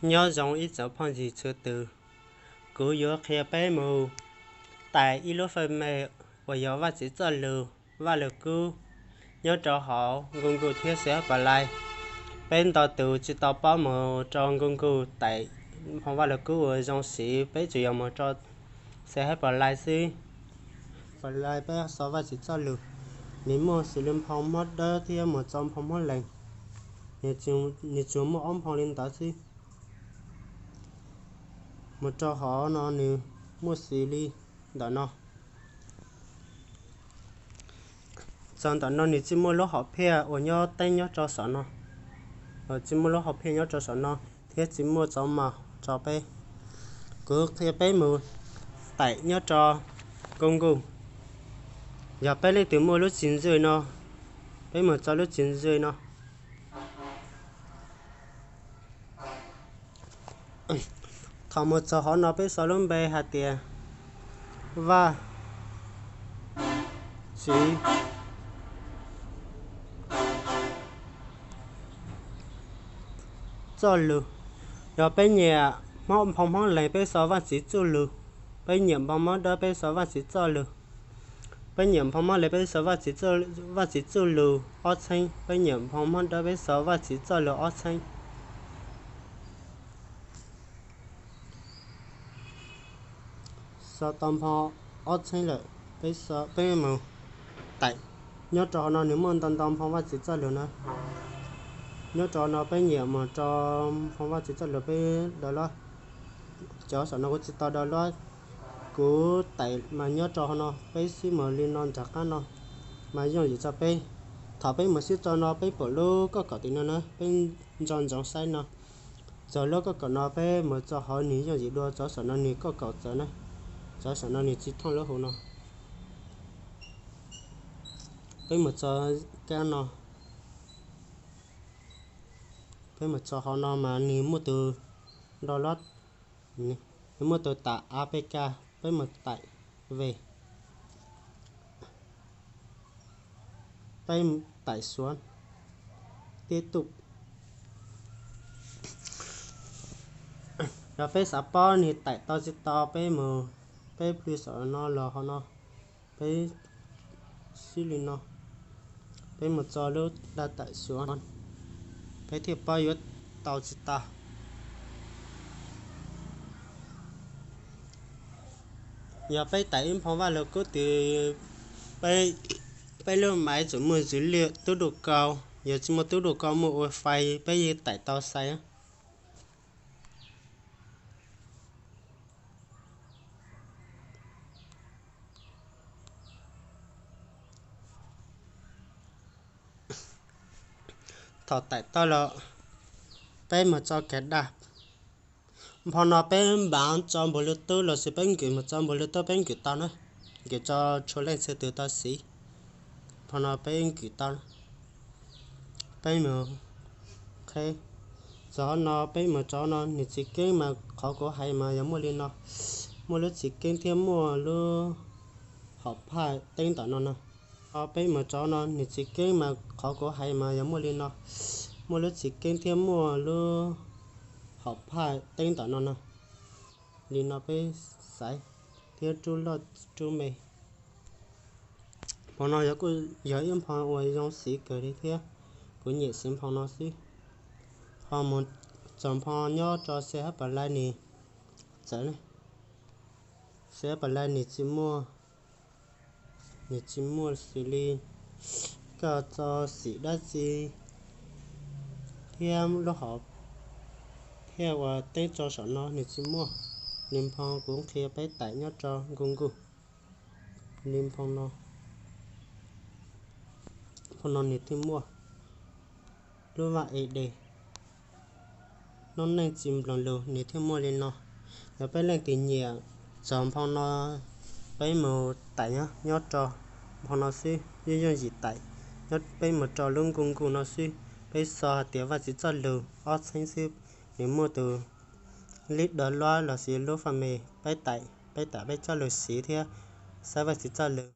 Nyob zoo ib tsoom phooj ywg txhua tus, kuv yuav qhia peb mus tải ib lub faj mem uas yog Vaj Tswv Txoj Lug, Vaj Lug Kub nyob rau hauv Google thiab C H Playlist. Peb ntau tus tsis tau paub mus rau Google tải nphoo Vaj Lug Kub uas zoo siv, peb tsuas yog mus rau C H Playlist xwb. Playlist peb xov Vaj Tswv Txoj Lug, nws muaj xws li nphoo mob dawb thiab mus txog nphoo mob lees. Nws tsuas muaj ob nphoo li ntawd xwb. Mus rau hauv no nws muaj xws li ntawm no. Txog ntawm no nws tsis muaj lub hom phiaj uas nyob teeb nyob rau saum no, tsis muaj lub hom phiaj nyob rau saum no thiab tsis muaj txoj mos rau peb. Kuv qhia peb mus tải nyob rau Google. Yog peb leej twg muaj lub tswv ntswg no, peb mus txog lub tswv ntswg no. Thaum mus txog hauv no peb sau lub npe hais tias Vaj Tswv Txoj Lug. Yog peb nyiam nphoo mob lees peb sau Vaj Tswv Txoj Lug, peb nyiam nphoo mob dawb peb sau Vaj Tswv Txoj Lug, peb nyiam nphoo mob lees peb sau Vaj Tswv Txoj Lug ob txheeb, peb nyiam nphoo mob dawb peb sau Vaj Tswv Txoj Lug ob txheeb. Sau tau nphoo ob txheeb lawm, peb mus tải. Nyob rau hauv no nws muaj ntau ntau nphoo Vaj Tswv Txoj Lug na. Nyob rau no peb nyiam mus rau nphoo Vaj Tswv Txoj Lug peb download. Cov saum no kuv tsis tau download, kuv tải mas nyob rau hauv no, peb swb mus li no nram qab no mas yooj yim tso peb. Thaum peb mus swb tso no peb pom lub kauj kaum tim no na, peb nco ntsoov saib no. Txog lub kauj kaum no peb mus tso hauv nws yooj yim dua, cov saum no nws kauj kaum txawv na, cov saum no nws tsis thooj lub hauv no. Peb mus tso kab no, peb mus tso hauv no mas nws muaj tus download, nws muaj tus tải A P K, peb mus tải về, peb tải xuống, tiếp tục. Yog peb xav paub nws tải tau tsis tau peb mus, peb plhws saum no los hauv no, peb swb li no, peb mus tso lub đăng tải xuống, peb thiaj paub yuav tau tsis tau. Yog peb tải ib nphoo Vaj Lug Kub twg, peb lub máy tsuas muaj dữ liệu tốc độ cao, yog tsis muaj tốc độ cao muaj wifi peb yeej tải tau sai. Thaum tải tau lawm, peb mus tso cài đặt. Nphoo no peb npav tso npus Bluetooth lossis peb nkwm mus tso npus Bluetooth peb nkwm tau na, nkwm tso txhua leej txhua tus tau siv. Nphoo no peb nkwm tau, peb mus qheb. Txog no peb mus tso no nws txiv keeb mas qhov kuv hais mas yog muaj li no, muaj lub txiv keeb thiab muaj lub hom phaj teeb ntawm no no. Peb mus tso no nws txiv keeb mas qhov kuv hais mas yog muaj li no, muaj lub txiv keeb thiab muaj lub hom phaj teeb ntawm no no. Li no peb xaiv thiab rub loj rub me. Nphoo no yog ib nphoo uas zoo siv kawg li thiab kuv nyiam siv nphoo no xwb. Ho mus txog nphoo nyob rau C H Playlist nws txawv, C H Playlist nws tsis muaj, nws tsis muaj xws li koj tso xim dab tsi thiab lub hom phaj uas teeb tso saum no nws tsis muaj. Li nphoo kuv qhia peb tải nyob rau Google, li nphoo no, nphoo no nws thiaj muaj lub vaj ed, noob neej tsis mloog lus nws thiaj muaj li no. Yog peb leej twg nyiam txog nphoo no, peb mus tải nyob rau nphoo no xwb, yeej yooj yim tải. Peb mus rau lub Google no xwb, peb sau hais tias Vaj Tswv Txoj Lus ob txheeb xwb, nws muaj tus lib download lossis lub faj me, peb tải, peb tải peb coj lus siv thiab saib Vaj Tswv Txoj Lus.